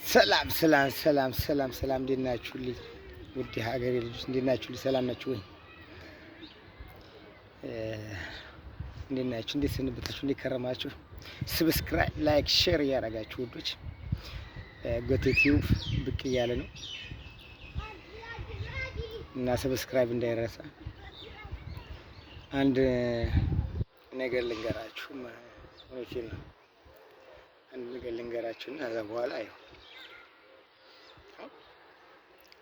ሰላም ሰላም ሰላም ሰላም ሰላም፣ እንዴት ናችሁልኝ? ውድ ሀገሬ ልጆች እንዴት ናችሁልኝ? ሰላም ናችሁ ወይ? እንዴት ናችሁ? እንዴት ሰንበታችሁ? እንዴት ከረማችሁ? Subscribe፣ like፣ share እያደረጋችሁ ውዶች፣ ጎቴ ቲዩብ ብቅ እያለ ነው እና subscribe እንዳይረሳ። አንድ ነገር ልንገራችሁ፣ እውነቴን ነው። አንድ ነገር ልንገራችሁ እና ከዛ በኋላ ይኸው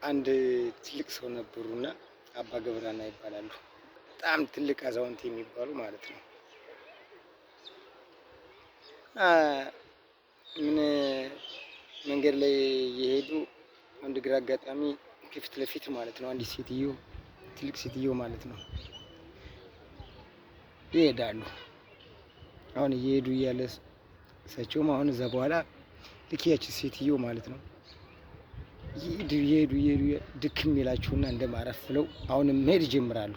አንድ ትልቅ ሰው ነበሩና አባ ገብረሃና ይባላሉ። በጣም ትልቅ አዛውንት የሚባሉ ማለት ነው። ምን መንገድ ላይ እየሄዱ አንድ ግራ አጋጣሚ ከፊት ለፊት ማለት ነው አንዲት ሴትዮ፣ ትልቅ ሴትዮ ማለት ነው፣ ይሄዳሉ። አሁን እየሄዱ እያለ እሳቸውም አሁን እዛ በኋላ ልክ ያቺ ሴትዮ ማለት ነው እየሄዱ እየሄዱ እየሄዱ ድክም ይላቸውና እንደማረፍ ብለው አሁንም መሄድ ይጀምራሉ።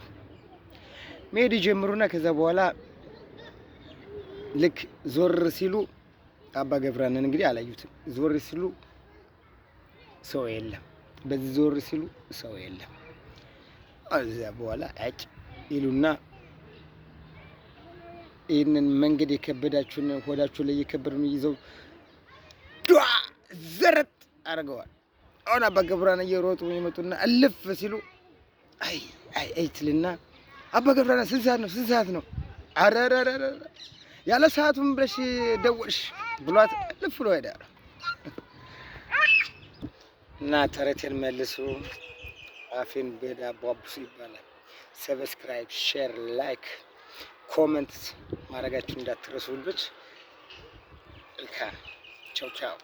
መሄድ ይጀምሩና ከዛ በኋላ ልክ ዞር ሲሉ አባ ገብረሃናን እንግዲህ አላዩትም። ዞር ሲሉ ሰው የለም። በዚህ ዞር ሲሉ ሰው የለም። እዚያ በኋላ አጭ ይሉና ይህንን መንገድ የከበዳችሁን ሆዳችሁ ላይ የከበዱን ይዘው ዷ ዘረጥ አድርገዋል። አሁን አባ ገብረሃና እየሮጡ ይመጡና እልፍ ሲሉ አይ አይ አይ ትልና አባ ገብረሃና ስንት ሰዓት ነው? ስንት ሰዓት ነው? አረረረረ ያለ ሰዓቱም ብለሽ ደወልሽ ብሏት እልፍ ብሎ ሄዳሉ። እና ተረቴን መልሱ፣ አፌን በዳቦ አብሱ ይባላል። Subscribe፣ share፣ like፣ comment ማድረጋችሁ እንዳትረሱ ልጆች። መልካም፣ ቻው ቻው።